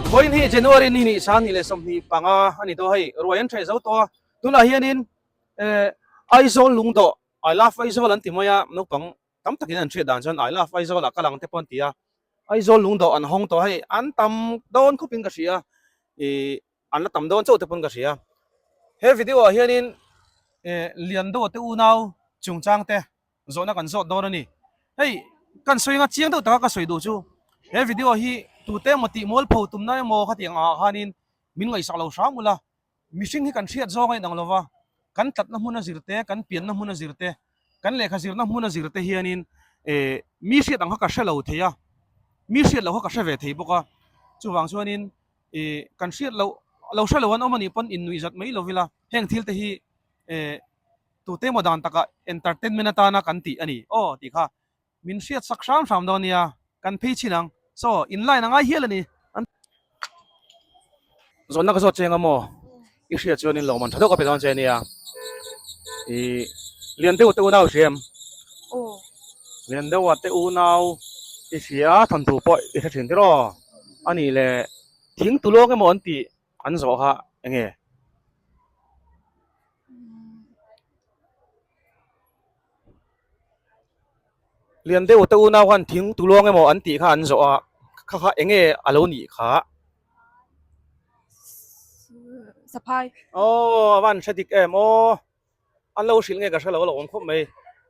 Vawiin hi January ni ni 2025 a ni tawh hei ruai an ṭheh zo tawh a tunah hianin eh Aizawl lungdawh I love Aizawl an ti mai a naupang tam takin an hriat dan chuan I love Aizawl ah kal ang te pawh an ti a Aizawl lungdawh an hawng tawh hei an tam dawn khawpin ka hria ih an la tam dawn chauh te pawn ka hria he video ah hianin eh Liando te unau chungchang te zawhna kan zawt dawn a ni hei kan sawi anga chiang deuh taka ka sawi duh chu he video hi tute emaw tih mualpho tumna emaw khatiang ah khanin min ngaihsak lo hram ula Mihring hi kan hriat zawng a inang lo va, kan tlatna hmun a zir te, kan pianna hmun a zir te, kan lehkha zirna hmun a zir te hianin eh mi hriat ang kha ka hre lo thei a, mi hriat loh kha ka hre ve thei bawk a. Chuvang chuanin eh kan hriat loh lo hre lo an awm a nih pawn innuih zat mai lo ila, heng thil te hi eh tute emaw dan takah entertainment atana kan tih a ni aw tih kha Min hriat sak hram hram dawn nia, kan phei chhin ang. Saw, in line a ngai hial a ni. An Zawnna ka zawt che anga maw? I hriat chuan in lawmman tha deuh ka pe dawn che nia. I Lian deuh te unau i hria em? Aw. Lian deuha te unau i hria a, thawnthu pawh i hre thin tiraw? A nih leh thing tulawng emaw an tih an zawh kha eng nge? Lian deuh te unau khan thing tuluang emaw an tih kha an zawh a, kha kha eng nge a lo nih kha? Saphai. Aw a van hre dik em aw, an lo hrilh nge ka hre lo a lo awm khawp mai.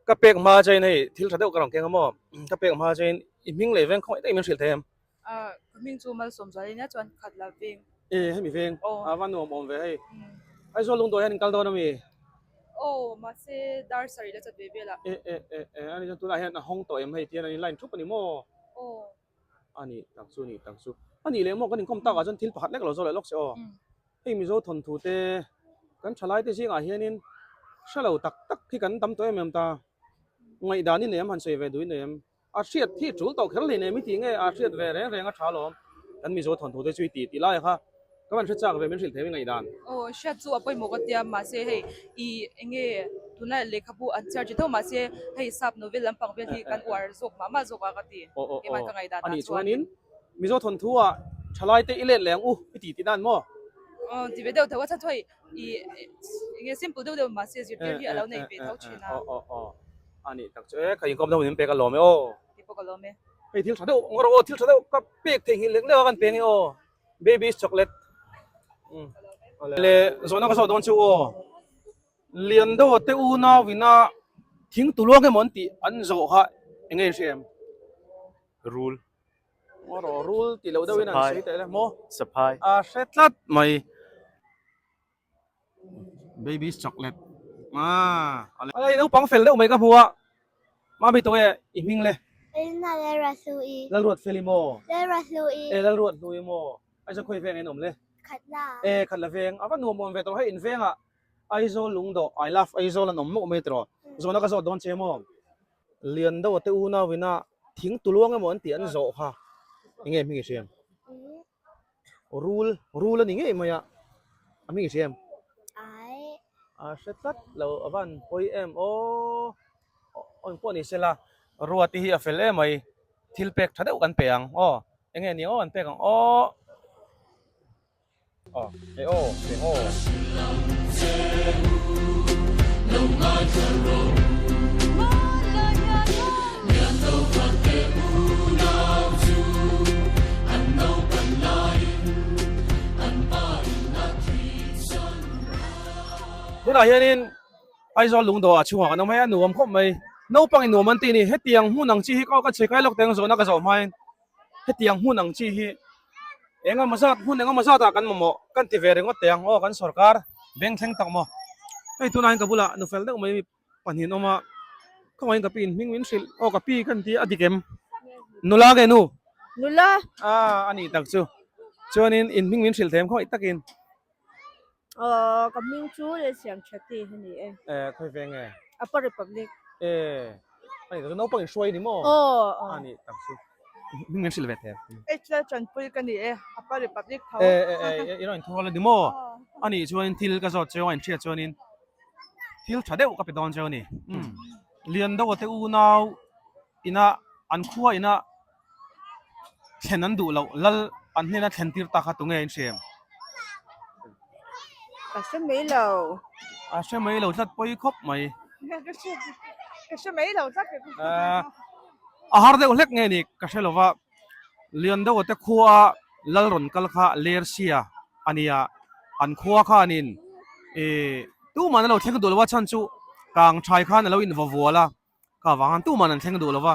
Ka pek hma chain hei thil tha deuh ka rawn keng a maw, ka pek hma chain i hming leh veng khawngaih daih min hrilh thei em? Ah ka hming chu Malsawm zual ania chuan khat la veng. E hemi veng Aw. a va nuam awm ve hei. Aizawl lungdawh hian in kal dawn ami? Aw mahse dar sarih la chat ve vel ah. E e e e ani chuan tunah hian a hawng tawh em hei tihian an in line thup ani maw? Aw. Ani tak chu ni tak chu. Ani leh maw kan inkawm takah chuan thil pakhat lek lo zawk leh lawk se aw. Hei Mizo thawnthu te kan thalai te zingah hianin hre lo tak tak hi kan tam tawh em em ta. Ngaihdan i nei em han sawi ve duh i nei em? A hriat hi tul tawh kher hleinem i tih nge a hriat ve reng reng a tha alawm. Kan Mizo thawnthu te chu i tih tih lai kha ka van hre chak ve min hrilh thei ngaihdan. Aw hriat chu a pawimawh ka tia mahse hei i enge tunlai lehkhabu an chhiar thin tho mahse hei sap novel lampang vel hi kan uar zawk mah mah zawk a ka ti keimah ka ngaihdan ah chuan. Anih chuanin Mizo thawnthu ah thalai te i let leh ang u i tih tih dan maw? Aw ti ve deuh tho a chhan chu hei i enge simple deuh deuh mahse zirtir hi a lo nei ve tho thin a. Aw aw aw. A nih tak chu e, ka inkawm deuh min pek a lawm e aw. Ti pawh ka lawm e. Hei thil tha deuh ngawr aw, thil tha deuh ka pek theih nghilh lek lek a kan peng e aw. Baby's chocolate. Le zawhna ka zawh dawn chu aw. Lian deuh te unau ina thing tuluang emaw an tih an zawh kha eng nge in hria em? Rul. Ngawr aw, rul tih loh deuhin an sawi teh le maw? Saphai. A hre tlat mai. Baby's chocolate ah a naupang fel deuh mai ka hmu a mami tawh e i hming le Elina Lalruathlui Lalruatfeli maw Lalruathlui e Lalruathlui maw Aizawl khawi veng in awm le Khatla e Khatla veng a va nuam awm ve tawh hei in vengah Aizawl lungdawh I love Aizawl an awm mawh mai tiraw zawhna ka zawt dawn che maw Lian deuh te unau ina thing tuluang emaw an tih an zawh kha enge hming i hria em? Rul rul a ni ngei mai a a hming i hria em? A hre tlat lo a van pawi em aw aw pawh ni sela ruati hi a fel em mai thil pek tha deuh kan pe ang aw eng nge ni aw an pek ang aw aw e aw e aw. Tunah hianin Aizawl lungdawh ah chhungah kan awm hei a nuam khawp mai naupang in nuam an tih a ni hetiang hmun ang chi hi ka chhe kai lawk teng zawhna ka zawh hmain hetiang hmun ang chi hi eng emaw zat hmun eng emaw zat ah kan mamawh kan ti ve ringawt teh ang aw kan sorkar beng thleng tak maw hei tunah hian ka bulah nu fel deuh mai pahnih an awm a khawngaih in ka pi in hming min hrilh aw ka pi ka ni a dik em nula nge nu nula a a nih tak chu chuanin in hming min hrilh thei em khawngaih takin. Aw ka hming chu Lesiam Thati a ni e. Eh khawi veng nge? Upper Republic. Eh ani tak chu naupang in hruai a ni maw? Aw Ani tak chu hming min hrilh ve teh. H Lal Chanpui ka ni e Upper Republic tho. Eh eh eh i rawn inthurual a ni maw? Ani chuanin thil ka zawt cheu a inhriat chuanin thil tha deuh ka pe dawn cheu a ni. Umm Lian deuh a te unau ina an khua ina thlen an duh loh lal an hnena thlen tir ta kha tunge in hriam? Ka hre mai lo. A hre mai lo tlat pawi khawp mai. Ka hre mai lo tlat. A har deuh hlek nge ni ka hre lova Lian deuh te khua lal rawn kal kha Lersia a nia an khua khanin ih tuman a lo thleng duh lo a chhan chu kang thai khan a lo invaw vual a. Ka vang han tuman an thleng duh lo va,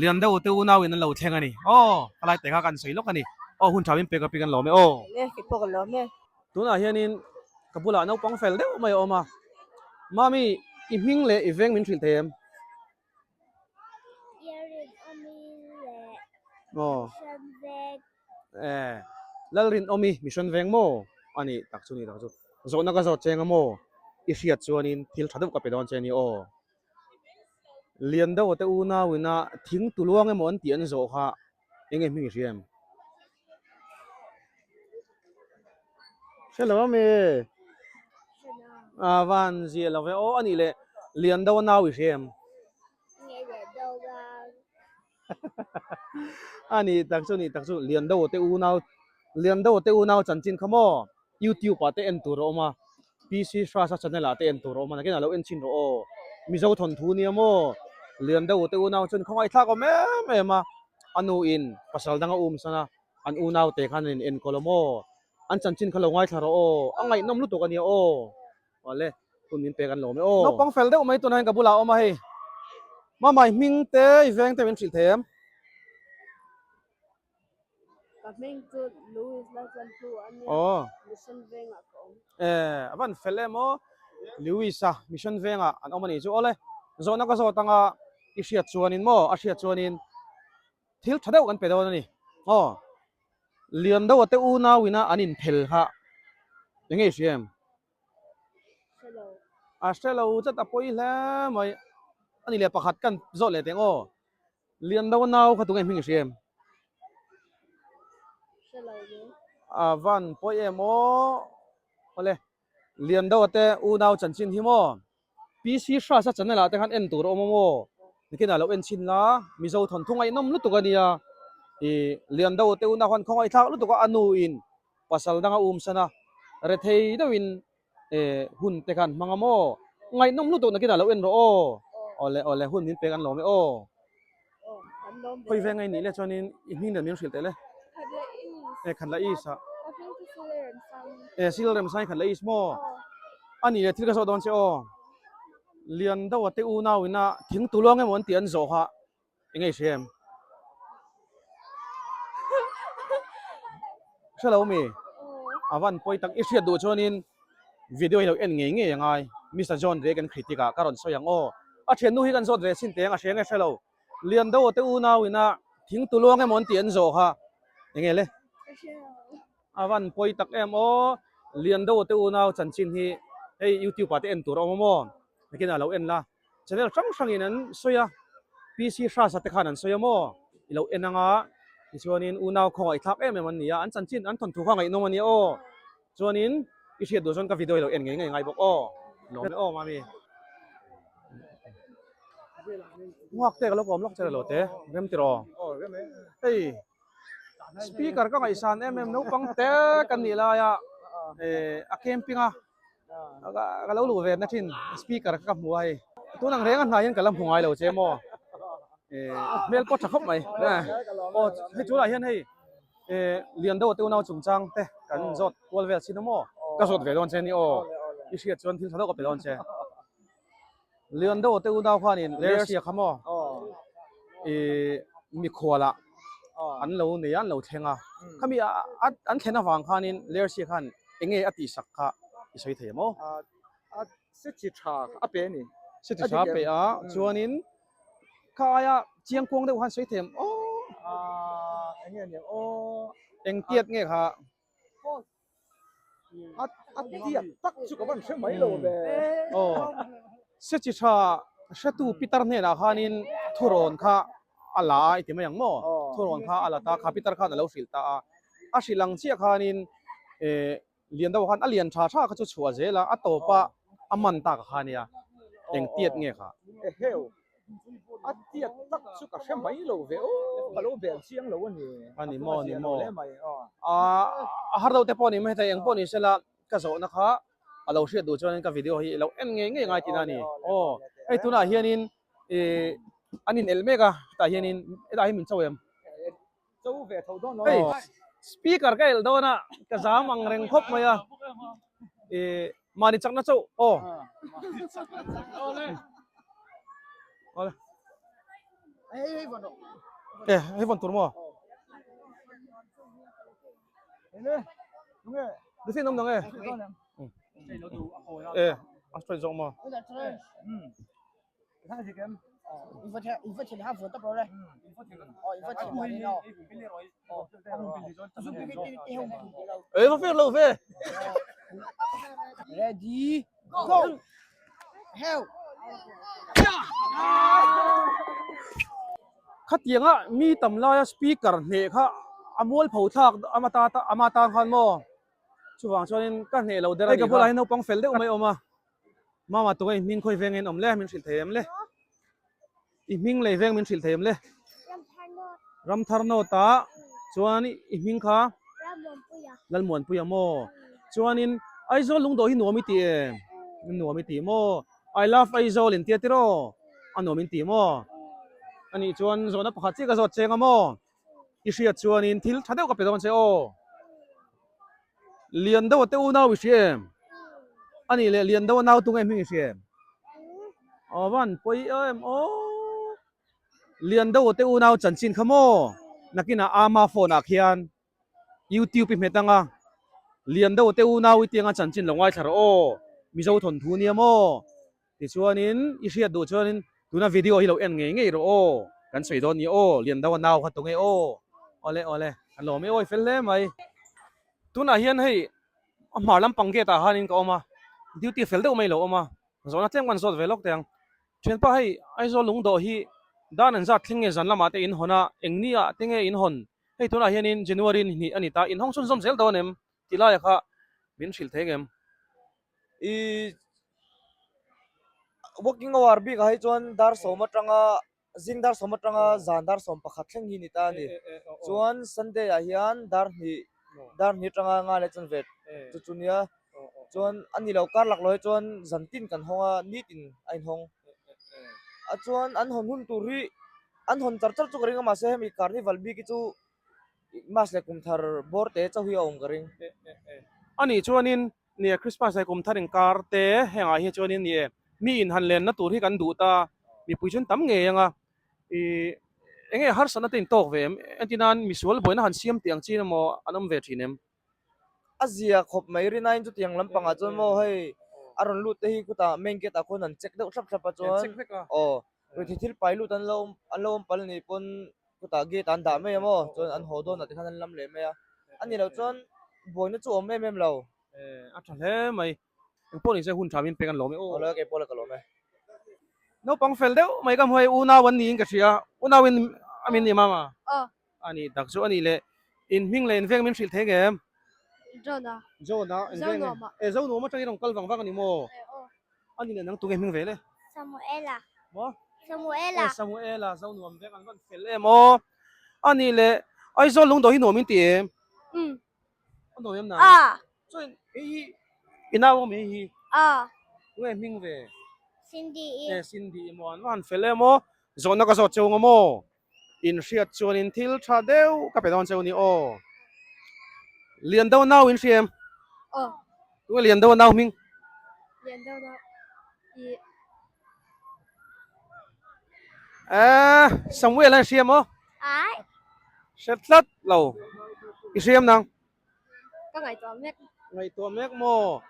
lian deuh te unau in an lo thleng a ni. Aw, ka lai te kha kan sawi lawk a ni. Aw, hun tha min pek a pik an lawm e aw. Le, kei pawh ka lawm e. Tunah hianin ka bulah naupang fel deuh mai a awm a. Mami, i hming leh i veng min hrilh thei em? Lalrinawmi leh Mission Veng. Eh, Lalrinawmi Mission Veng maw? A nih tak chu, nih tak chu. Zawhna ka zawt cheng a maw? I hriat chuanin thil tha deuh ka pe dawn che a ni aw. Lian deuh te unau ina thing tu luang emaw an tih an zawh kha eng nge hming i hria em? Hre lo ami? A van zia lo ve aw anih leh Lian deuh a nau i hria em? Anih tak chu anih tak chu Lian deuh te unau Lian deuh te unau chanchin kha maw? YouTube ah te en tur a awm a, PC Hrasa channel ah te en tur a awm a, nakinah lo en chhin rawh aw. Mizo thawnthu nia maw? Lian deuh te unau chuan khawngaih thlak awm em em a, a nu in pasal dang a um san a, an unau te khan an in enkawl a maw? An chanchin kha lo ngaithla rawh aw, a ngaihnawm lutuk a nia aw. Awle, hun min pek an lawm e aw. Naupang fel deuh mai tunah hian ka bulah a awm a hei. Mamai hming te i veng te min hrilh thei em? Ka hming chu Louis Laltlantu a nia, Mission Vengah ka awm. Eh, a van fel em aw. Louis a Mission Vengah an awm a nih chu. Awle, zawhna ka zawt anga i hriat chuanin maw, a hriat chuanin thil tha deuh kan pe dawn a ni. Aw, Lian deuha te unau ina an inphel kha eng nge i hria em? A hre lo tlat a pawi hle mai. A ni leh pakhat kan zawt leh teh ang aw. Lian deuh a nau kha tunge hming i hria em? Hre lo ve. A van pawi em aw. Awle, Lian deuh a te unau chanchin hi maw? PC Hrasa channel ah te khan en tur a awm a maw? Nikinah lo en chhin la, Mizo thawnthu ngaihnawm lutuk a nia. Ih, Lian deuh a te unau khan khawngaih thlak lutuk a, a nu in pasal dang a um san a, rethei deuhin eh hun te khan hmang a maw? Ngaihnawm lutuk nakinah lo en rawh aw. Awle awle hun min pek an lawm e aw. Khawi veng a i nih le chuanin i hming nen min hrilh teh le. Eh khat la is ah. Eh sil rem sai khat la is maw? A nih le thil ka zawh dawn che aw. Lian deuh a te unau ina thing tuluang emaw an tih an zawh kha Eng nge i hria em? Hre lo mi? A van pawi tak i hriat duh chuanin video hi lo en ngei ngei angai. Mister John Ray kan critic ah ka rawn sawi ang aw. A thiannu hi kan zawt ve chin teng a hria nge hre lo. Lian deuh te unau ina thing tuluang emaw an tih an zawh kha eng nge le? A van pawi tak em aw. Lian deuh te unau chanchin hi hei youtube ah te en tur a awm a maw? Nakinah lo en la. Channel hrang hrangin an sawi a, PC Hrasa te khan an sawi a maw? I lo en anga, tichuanin unau khawngaih thlak em em an ni a, an chanchin an thawnthu kha ngaihnawm a nia aw. Chuanin i hriat duh chuan ka video hi lo en ngei ngei ngai bawk aw. Lawm e aw mami. Nghak te ka lo kawm lawk che lo te, rem ti rawh. Hei speaker ka ngaihsan em em naupang te kan nih laia a camping a. Ka lo luh ve na thin speaker kha ka hmu a hei tun ang reng a hnai hian ka la hmu ngai lo che maw hmel pawh tha khawp mai aw hei tunah hian hei lian deuh te unau chungchang te kan zawt kual vel chin a maw ka zawt ve dawn che ni aw i hriat chuan thil tha deuh ka pe dawn che lian deuh te unau khanin lersia kha maw ih mikhualah an lo nei a an lo thleng a khami an thlen avang khanin lersia khan eng nge a tihsak kha i sawi thei maw? A se chi tha a pe a ni. Se chi tha a pe a chuanin kha aia chiang kuang deuh khan sawi thei ang aw. Eng nge aniang aw. Eng tiat nge kha? A A tiat tak chu ka van hre mai lo ve. Aw, se chi tha hretu Peter hnenah khanin thurawn kha a la a i ti mai ang maw? Thurawn kha a la ta, kha Peter khan a lo hrilh ta a. A hrilh ang chiah khanin eh lian deuh khan a lian tha tha kha chu chhuah zel a, a tawpa a man ta ka kha nia. Eng tiat nge kha? Eheu, A tiat tak chu ka hre mai lo ve aw, ka lo bel chiang lo a ni. A ni maw, a ni maw. A har deuh te pawh a ni mai thei, eng pawh ni sela ka zawhna kha a lo hriat duh chuanin ka video hi i lo en ngei ngei ngai tihna a ni. Aw, hei tunah hianin ih an in elh mek a, hetah hianin hetah hian min cho em? Cho ve tho dawn lo. Hei speaker ka elh dawn a, ka zam ang reng khawp mai a, ih mahni chakna chauh aw. Awle. E hei vawn tur maw? Dusin awm dang e. E a straight zawk maw? Ê va fer lo ve. Ready, go! Hell! Khatianga mi tam laia speaker hneh kha a mual pho thlak ama ta ama tan khan maw chuvang chuanin ka hneh lo der a ni kha. Hei ka bulah hian naupang fel deuh mai a awm a. Mama tunge i hming khawi veng in awm le min hrilh thei em le? I hming lei veng min hrilh thei em le? Ramthar North ah chuan i hming kha? Lalmuanpuia maw? Chuanin Aizawl lungdawh hi nuam i ti em? Nuam i ti maw? I love Aizawl in tia tiraw? A nuam in ti maw? Anih chuan zawhna pakhat chiah ka zawt cheng a maw? I hriat chuanin thil tha deuh ka pe dawn che aw. Lian deuh a te unau i hria em? A nih leh lian deuh a nau tunge hming i hria em? Aw van pawi em aw. Lian deuh a te unau chanchin kha maw? Nakinah ama phone ah khian YouTube i hmet anga lian deuh a te unau i tianga chanchin lo ngaithla rawh aw. Mizo thawnthu nia maw? Tichuanin i hriat duh chuanin tuna video hi lo en ngei ngei rawh aw, kan sawi dawn nia aw, Liandaua nau kha tunge aw, awle awle, kan lawm e awi fel hle mai. Tunah hian hei a hmar lampang gate ah khanin ka awm a, duty fel deuh mai lo awm a, zawhna tlem kan zawt ve lawk teh ang. Thianpa hei Aizawl lungdawh hi dan an zat thleng nge zan lamah te in hawn a, eng ni ah te nge in hawn, hei tunah hianin January ni hnih a ni ta, in hawng chhunzawm zel dawn em tih laia kha min hrilh thei ngem? I working hour bik ah hi chuan dar sawm atanga zing dar sawm atanga zan dar sawm pakhat thleng hi ni ta a ni chuan sunday ah hian dar hnih dar hnih atanga nga leh chuan ve chu chu nia chuan a ni lo kar lak lo hi chuan zan tin kan hawng a nitin a inhawng a chuan an hawn hun tur hi an hawn char char chu ka ring a mahse hemi carnival bik hi chu Mas leh kum thar bawr te chauh hi a awm ka ring. A nih chuanin nia Christmas leh kum thar inkar te hengah hi chuanin nia mi in han lenna tur hi kan duh ta mipui chuan tam ngei anga ih enge harsatna te in tawk ve em entir nan misual buaina han siam tih ang chin emaw an awm ve thin em? A zia khawp mai rinain chutiang lampangah chuan maw hei a rawn lut te hi khutah main gate ah khuan an check deuh thlap thlap a chuan aw Ruihtheih thil pai lut an lo an lo awm palh anih pawn khutah gate ah an dah mai a maw chuan an haw dawn ah tikhan an lam leh mai a a nih loh chuan buaina chu awm em em lo. A tha hle mai engpawh ni se hun tha min pek an lawm e aw. Awle keipawh la ka lawm e. Naupang fel deuh mai ka hmu hei unau an niin ka hria unau in a min ni mama? Aw. A ni tak chu a nih leh in hming leh in veng min hrilh thei ngem? John a. John a in veng Zonuam a. E Zonuam atangin rawn kal vang vang a ni maw? E aw. A ni leh nang tunge hming ve le? Samuela. Maw? Samuela. E Samuela Zonuam veng an rawn fel em aw. A nih leh Aizawl lungdawh hi nuam in ti em? Um. A nuam em nang? A. Chuan hei hi i nau awm hei hi? A. Tunge hming ve? Cindy i. E Cindy i maw an va han fel em aw. Zawhna ka zawt cheu ang maw? In hriat chuanin thil tha deuh ka pe dawn cheu ni aw. Lian deuh nau in hria em? Aw. Tunge lian deuh nau hming? Lian deuh nau i. Eh, Samuel an hria maw? Ai. Hre tlat lo. I hria em nang? Ka ngaihtuah mek. Ngaihtuah mek maw?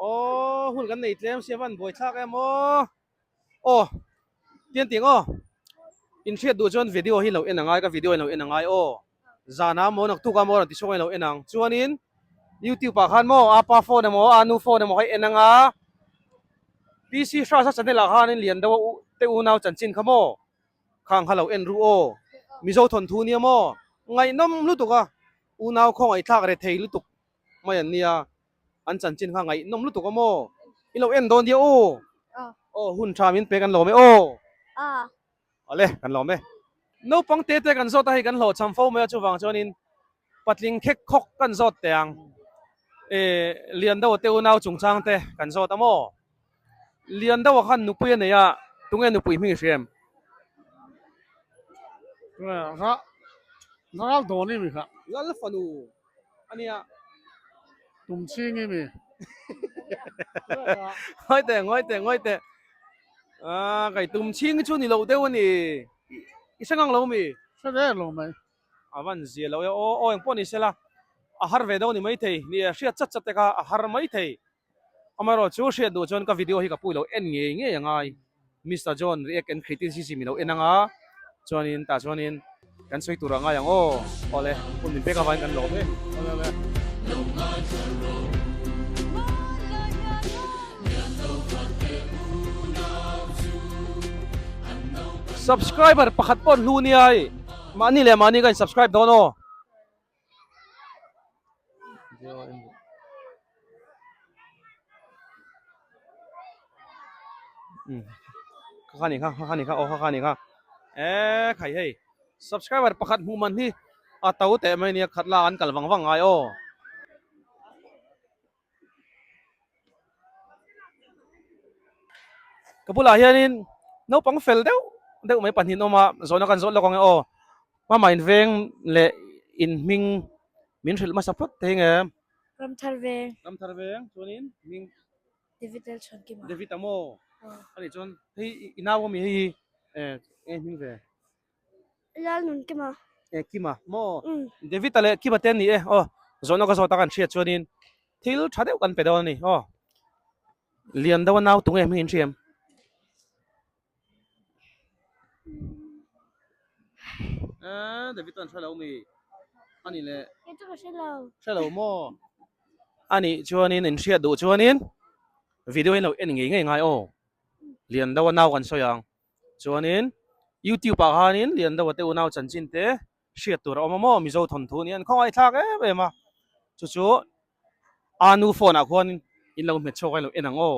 Aw, hun kan nei tlem sia van buaithlak em aw. Aw tian tiang aw in hriat duh chuan video hi lo en angai ka video hi lo en angai aw zana maw naktuk a maw rawn ti chhuak in lo en ang chuanin Youtube ah khan maw apa phone emaw a nu phone emaw kha i en anga PC Hrasa channel ah khanin lian deuh a u te unau chanchin kha maw khang kha lo en ru aw Mizo thawnthu nia maw ngaihnawm lutuk a unau khawngaihthlak rethei lutuk mai an nia an chanchin kha ngaihnawm lutuk a maw i lo en dawn nia aw aw hun tha min pe kan lawm e aw awle kan lawm e naupang te te kan zawt a hei kan hlawhchham fo mai a chuvang chuanin patling khek khawk kan zawt teh ang eh lian deuh te unau chungchang te kan zawt a maw lian deuh ah khan nupui a nei a tunge nupui hming i hria em Ral dawn i mi kha Lal fanu a nia. Tum ching i mi. Ngawi teh, ngawi teh, ngawi teh. Ah, kai tum ching chu ni lo deuh a ni. I hre ngang lo mi? Hre ve lo mai. A van zia lo e. Aw, aw engpawh ni sela. A har ve deuh a ni maithei. Ni e, hriat chat chat te kha a har maithei. Amaherawh chu hriat duh chuan ka video hi ka pui lo en ngei ngei a ngai. Mister John react and criticism i lo en anga chuanin tah chuanin kan sawi tur a ngai ang aw. Awle hun min pek avangin kan lawm e. Awle awle. Subscriber pakhat pawh an hlu nia hei. Mahni leh mahni ka in subscribe dawn aw. Kha ni kha kha ni kha aw kha kha ni kha e khai hei subscriber pakhat hmuh man hi a to teh mai nia khat la an kal vang vang ngai aw. Ka bulah hianin naupang fel deuh deuh mai pahnih an awm a zawhna kan zawt lawk ang e aw hmama in veng leh in hming min hrilh hmasa phawt thei nge Ramthar veng Ramthar veng chuanin hming David Lalchhuankima David a maw ani chuan hei i nau ami hei hi eng hming ve Lal nun Kima. E Kima maw? David a leh Kima te an ni e aw zawhna ka zawt a kan hriat chuanin thil tha deuh kan pe dawn a ni aw lian deuh a nau tunge hming in hriam? E David chuan hre lo mi a ni leh. Kei chu ka hre lo. Hre lo maw? A nih chuanin in hriat duh chuanin video hi lo en ngei ngei ngai aw lian deuh a nau kan sawi ang. Chuanin YouTube ah khanin Liandoa te unau chanchin te hriat tur a awm a maw Mizo thawnthu nia an khawngaih thlak em em a chu chu a nu phone ah khuan in lo hmet chhuak a in lo en ang aw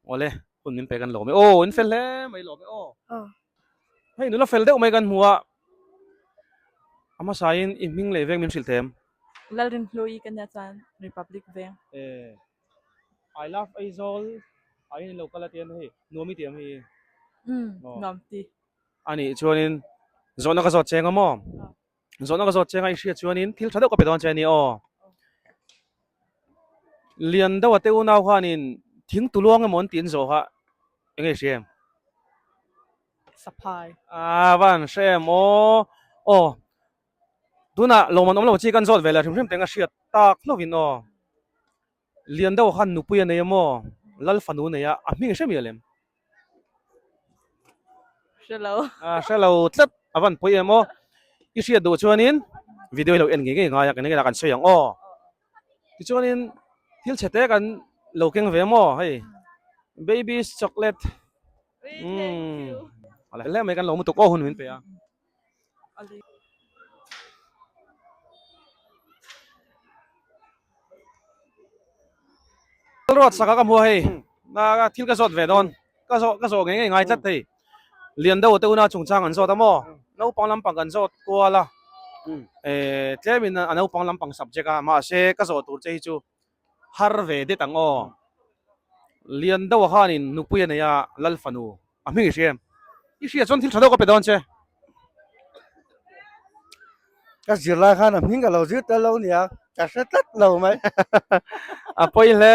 awle hun min pek an lawm e aw in fel hle mai lawm e aw hei nula fel deuh mai kan hmu a a hmasa in i hming leh veng min hrilh them. Lalrinhlui ka nia chuan Republic veng. I love Aizawl ah hian in lo kal a tiam hei nuam i tiam hei umm nuam ti ani chuanin zawhna ka zawt cheng a maw zawhna ka zawt cheng a i hriat chuanin thil tha deuh ka pe dawn che a ni aw lian deuh a te unau khanin thing tuluang emaw an tih an zawh kha eng nge i hria em saphai a van hre em aw aw tunah lawmman awm lo chi kan zawt ve leh hrim hrim teng a hriat tak hlauhin aw. Lian deuh khan nupui a nei a maw? Lal fanu nei a, a hming i hre mial em? Hre lo. A hre lo tlat, a van pawi em aw. I hriat duh chuanin video hi lo en ngei ngei ngai a, kan engah kan sawi ang aw. Tichuanin thil chhe te kan lo keng ve maw hei baby's chocolate. Thank you. Hle mai kan lo mutuk aw hun min pe a. Road saka ka hmu a hei na thil ka zawt ve dawn ka zawh ka zawh ngei ngei ngai tlat hei lian deuh te una chungchang an zawt a maw naupang lampang kan zawt kual a eh tlemin a naupang lampang subject a mahse ka zawh tur che hi chu har ve det ang aw lian deuh khanin nupui a nei a lal fanu A hming i hria em? I hria chuan thil tha deuh ka pe dawn che. Ka zir lai khan a hming ka lo zir tel lo nia, ka hre tlat lo mai. A pawi hle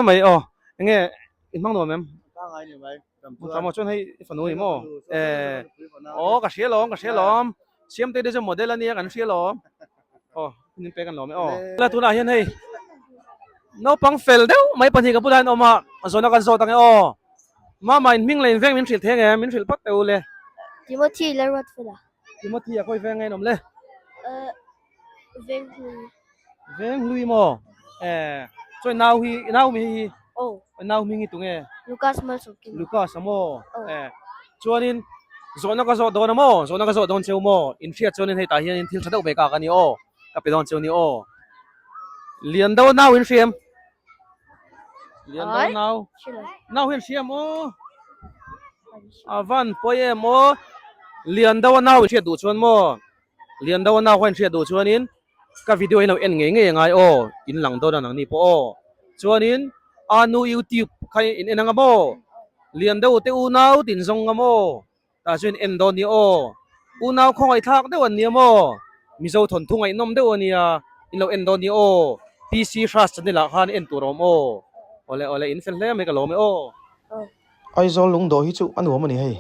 mai aw. Enge i hmang nuam em? Ka ngai ni mai. Tama chuan hei i fanu ni maw? Eh, aw ka hria lawm, ka hria lawm. Siamtei te chu model a nia kan hria lawm. Aw, min pek an lawm e aw. La tunah hian hei naupang fel deuh mai pahnih ka bulah hian awm a, zawhna kan zawt ang e aw. Mama in hming leh in veng min hrilh thei nge min hrilh phawt teh u le. Timothy la ruat fel a. Timothy a khawi veng nge in awm le? Veng hlui. Veng hlui maw? Eh, chuan nau hi i nau mi hi Aw. I nau hming hi tunge? Lucas Malsawmkima. Lucas a maw? Aw. Eh, chuanin zawhna ka zawh dawn a maw? Zawhna ka zawh dawn cheu maw? Inhriat chuanin hei tah hianin thil tha deuh ve kak a ni aw. Ka pe dawn cheu ni aw. Lian deuh nau in hriam. Lian deuh nau. Nau hian hriam aw. A van pawi em aw. Lian deuh nau in hriat duh chuan maw? Lian deuh nau kha in hriat duh chuanin ka video hi lo en ngei ngei angai aw. In lang dawn a nangni pawh aw. Chuanin a nu youtube kha in en anga maw? Lian deuh te unau tin zawng nga maw? Tah chuan en dawn nia aw. Unau khawngaihthlak deuh an nia maw? Mizo thawnthu ngaihnawm deuh a nia. In lo en dawn nia aw. PC Hras channel ah khan en tur a awm aw. Awle awle in fel hle mai ka lawm e aw. Aizawl lungdawh hi chu a nuam a ni hei.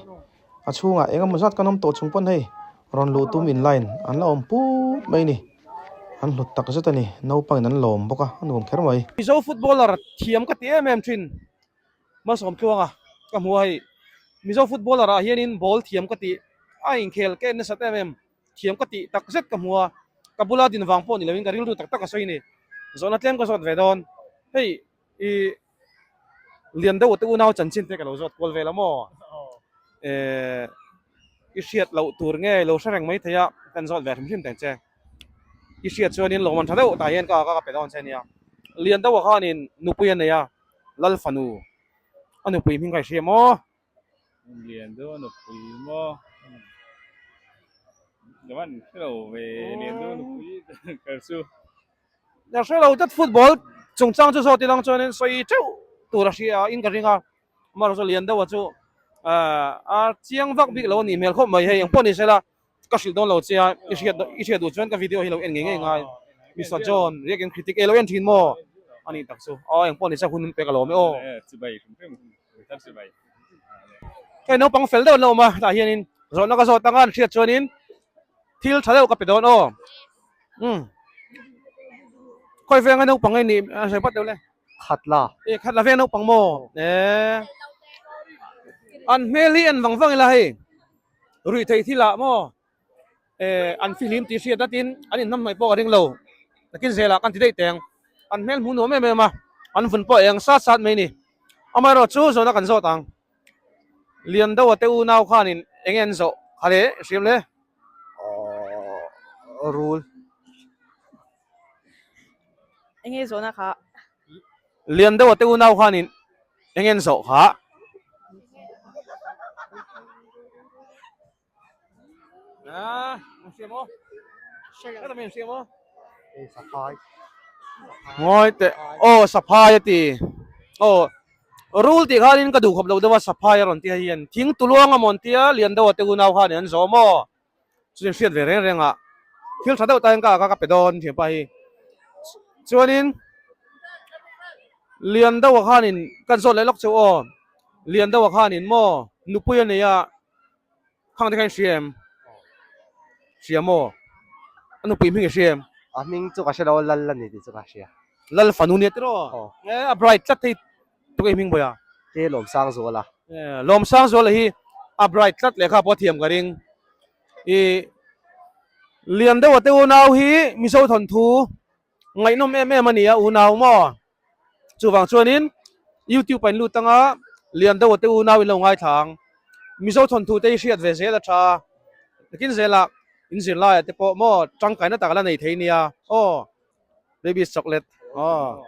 A chhungah eng emaw zat kan awm tawh chung pawn hei rawn luh tum in line an la awm put mai a ni. An hlut tak zet a ni. Naupangin an lawm bawk a, a nuam kher mai. Mizo footballer thiam ka ti em em thin. Malsawm tluanga ka hmu a hei Mizo footballer ah hianin ball thiam ka tih a inkhel ka en nasat em em thiam ka tih tak zet ka hmu a ka bula din vang pawh ni loin ka rilru tak tak a sawi ni zawhna tlem ka zawt ve dawn hei i lian deuh te unau chanchin te ka lo zawt kual vel a maw eh i hriat loh tur nge lo hre reng mai thei a kan zawt ve hrim hrim teng che. I hriat chuanin lawmman tha deuh tah hian ka ka pe dawn che nia. Lian deuhah khanin nupui a nei a, Lal fanu a nupui hming kha i hria maw? Lian deuh a nupui maw? Ka van hre lo ve, lian deuh a nupui kar chu. Ka hre lo tlat football chungchang chu zawt ilang chuanin sawi teuh tur a hria in ka ring a, amaherawhchu lian deuhah chu a chiang vak bik lo a nih hmel khawp mai hei engpawh ni sela. Ka hrilh dawn lo che a, i hriat i hriat duh chuan ka video hi lo en ngei ngei ngai. Mister John, react and critic e lo en thin maw? A nih tak chu. Aw engpawh ni se hun pek a lawm e aw. Hei naupang fel deuh an lo awm a, hetah hianin zawhna ka zawt anga an hriat chuanin thil tha deuh ka pe dawn aw. Umm. Khawi venga naupang nge nih a sawi pat deuh le. Khatla. E khatla veng naupang maw? E. An hmel hi en vang vang ila hei. Ruih theih thil ah maw eh an fihlim tih hriat atin an inhnam hnaih pawh ka ring lo nakin zelah kan ti daih teng an hmel hmuh nuam em em a an vun pawh eng sat sat mai ni amaherawh chu zawhna kan zawt ang lian deuh a te unau khanin eng nge an zawh kha le hriam le Aww rul. Eng nge zawhna kha? Lian deuh a te unau khanin eng en zawh kha. Ah, an hria maw? Hre lo. Hria maw? Saphai. Ngawi teh. Aw, saphai a ti. Aw, rul tih khanin ka duh khawp lo deuh a, saphai a rawn ti hei hian. Thing tuluang a maw an tia, lian deuh a te unau khanin an zawh maw? Chutin hriat ve reng reng ah thil tha deuh ta hian ka ka pe dawn thianpa hi. Chuanin lian deuh ah khanin kan zawt leh lawk cheu aw. Lian deuh ah khanin maw nupui a nei a khang te kha in hria em? Hria maw? A nupui hming i hria em? A hming chu ka hre lo a Lal a ni tih chu ka hria. Lal fanu nia tiraw? Aw. E a bright tlat thei Tuk ei hming bawi a? Ke Lawmsangzuala. Lawmsangzuala hi a bright tlat lehkha pawh a thiam ka ring. I lian deuh a te unau hi Mizo thawnthu ngaihnawm em em a ni a unau maw? Chuvang chuanin YouTube a in lut anga lian deuh a te unau in lo ngaithla ang. Mizo thawnthu te hi hriat ve zel a tha a, nakin zelah in zirlaiah te pawh maw tangkaina tak a la nei thei nia aw. Baby chocolate aw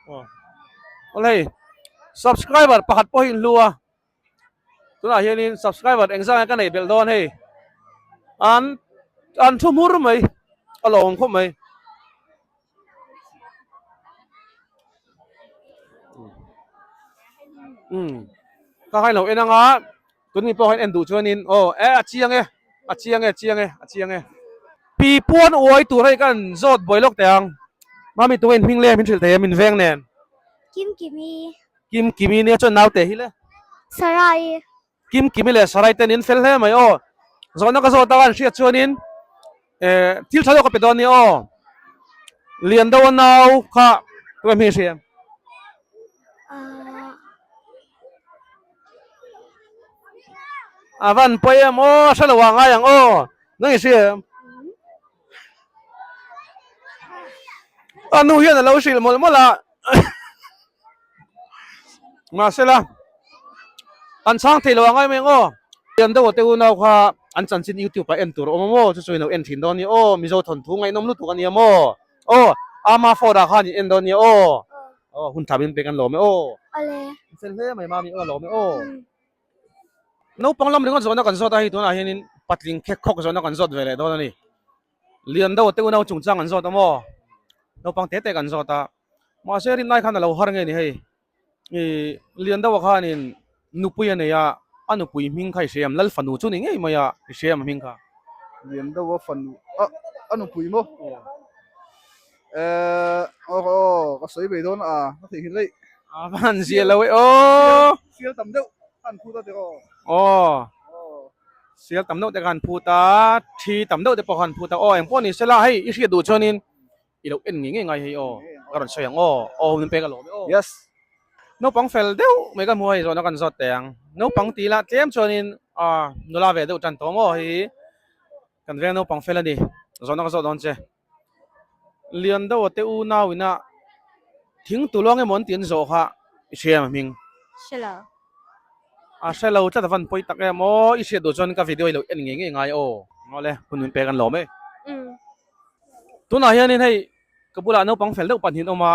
aw hei subscriber pakhat pawh hi in hlu a tunah hianin subscriber engzah nge ka neih belh dawn hei an an thu hmur mai a lawm khawp mai um ka khain lo en anga Tun mi pawh hian en duh chuanin aw e a chiang e a chiang e chiang e a chiang e. Pi puan uai tur hei kan zawt buai lawk teh ang. Mami tunge in hming le min hrilh thei em in veng nen. Kim Kimi. Kim Kimi nia chuan naute hi le. Sarai. Kim Kimi leh Sarai ten in fel hle mai aw. Zawhna ka zawt a kan hriat chuanin eh thil tha deuh ka pe dawn nia aw. Lian deuh a nau kha tunge hming i hria em? A van pawi em aw hre lo ah ngai ang aw nang i hria em? A nu hian a lo hrilh mawlh mawlh a. Mahsela an chhang thei lo ang ai mai ang aw. Lian deuh te unau kha an chanchin youtube ah en tur a awm a maw chu chu in lo en thin dawn nia aw Mizo thawnthu ngaihnawm lutuk a nia maw aw Ama Ford ah khan in en dawn nia aw aw hun tha min pek an lawm e aw. Awle. In fel hle mai mami aw a lawm e aw. Naupang lam ringawt zawhna kan zawt a hei tunah hianin patling khek khawk zawhna kan zawt ve leh dawn a ni. Lian deuh te unau chungchang an zawt a maw? Naupang te te kan zawt a. Mahse rinlai khan a lo har nge ni hei. Ih Lian deuha khanin nupui a nei a, a nupui hming kha i hria em? Lal fanu chu ni ngei mai a, i hria em a hming kha? Lian deuha fanu a a nupui maw? Eh aw aw ka sawi ve dawn a ka theihnghilh daih. A va han zia lo e aw. Sial tam deuh a han phut a tiraw. Aw sial tam deuh te kha han phut a, thi tam deuh te pawh kha han phut a aw engpawh ni sela hei i hriat duh chuanin i lo en ngei ngei ngai hei aw ka rawn sawi ang aw aw min pek alawm e aw. Yes. Naupang fel deuh mai ka hmu a hei zawhna kan zawt teh ang. Naupang tih lah tlem chuanin ah nula ve deuh tan tawh maw hei kan veng naupang fel a ni zawhna ka zawt dawn che. Lian deuh a te unau ina thing tu luang emaw an tih an zawh kha i hria em a hming? Hre lo. A hre lo tlat a van pawi tak em aw i hriat duh chuan ka video hi lo en ngei ngei ngai aw. Awle hun min pek an lawm e. Tunah hianin hei ka bulah naupang fel deuh pahnih an awm a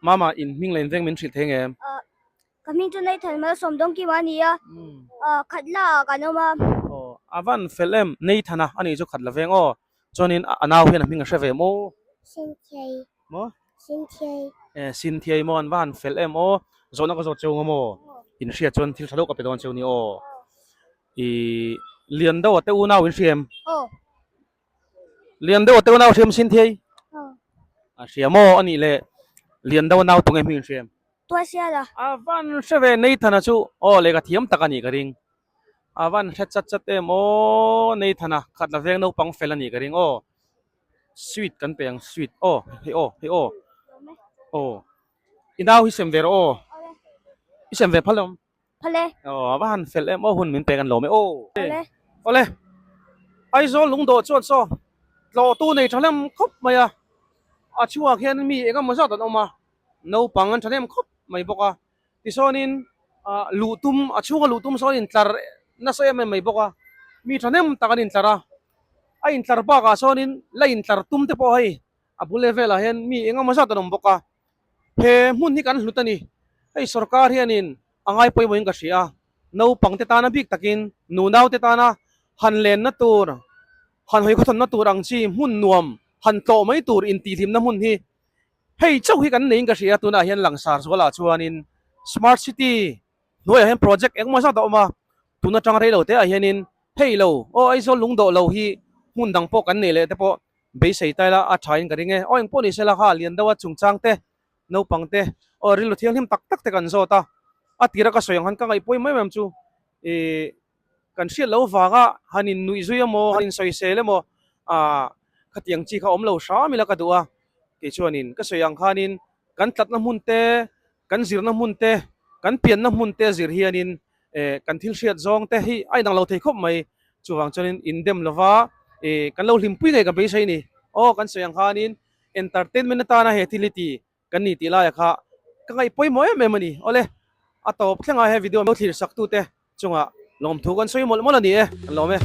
mama in hming leh in veng min hrilh thei nge em? Ka hming chu Nathan Malsawm Dawngkima a ni a, Khatla ah kan awm a. Aw, a van fel em Nathan a, ani chu Khatla veng aw. Chuanin a nau hian a hming a hre ve maw? Sinthiai. Maw? Sinthiai. E, Sinthiai maw an va han fel em aw. Zawhna ka zawt cheu nga maw? In hriat chuan thil tha deuh ka pe dawn cheu ni aw. I lian deuh a te unau in hria em? Aw. Lian deuh a te unau hria em Sinthiai? Aw. A hria maw? Anih leh lian deuh a nau tunge hming in hria em? Tuaisiala. A van hre ve Nathan-a chu aw lehkha thiam tak a nih ka ring. A van hre chat chat em aw Nathan-a khat la veng naupang fel a nih ka ring aw. Sweet kan pe ang sweet aw hei aw hei aw aw i nau hi sem ve rawh aw i sem ve phal em? Phal e. Aw a va han fel em aw hun min pek an lawm e aw. Awle. Awle. Aizawl lungdawh chuan saw tlawhtu nei tha hlem khawp mai a a chhungah khian mi eng emaw zat an awm a naupang an thahnem khawp mai bawk a tichuanin ah luh tum a chhunga luh tum sawn intlar nasa em em mai bawk a mi thahnem tak an intlar a a intlar bakah sawnin la intlar tum te pawh hei a bul level ah hian mi eng emaw zat an awm bawk a he hmun hi kan hlut a ni hei sorkar hianin a ngai pawimawhin ka hria a naupang te tana bik takin nunau te tana han lenna tur han hawi khawthawnna tur ang chi hmun nuam han tlawh mai tur intihhlimna hmun hi Hei chauh hi kan neiin ka hria tunah hian langsar zualah chuanin smart city hnuaiah hian project engemaw zat a awm a, tun atang rei lo te ah hianin hei lo aw Aizawl lungdawh lo hi hmun dang pawh kan nei leh te pawh beisei ta ila a tha in ka ring e, aw engpawh ni sela kha lian deuha chungchang te naupang te aw rilru thianghlim tak tak te kan zawt a, a tira ka sawi ang khan ka ngaihpawih mai mai ang chu ih kan hriat loh vanga han in nuih zui emaw han in sawisel emaw ah khatiang chi kha awm lo hram ila ka duh a kei chuanin ka sawi ang khanin kan tlatna hmun te kan zirna hmun te kan pianna hmun te zir hianin eh kan thil hriat zawng te hi a inang lo thei khawp mai chuvang chuanin in dem lova eh kan lo hlimpui ngei ka beisei a ni aw kan sawi ang khanin entertainment atana he thil hi ti Kan ni tih laia kha ka ngaih pawimawh em em a ni. Awle, a tawp thlengah he video lo thlir sak tute chungah lawmthu kan sawi mawlh mawlh a ni e, kan lawm e.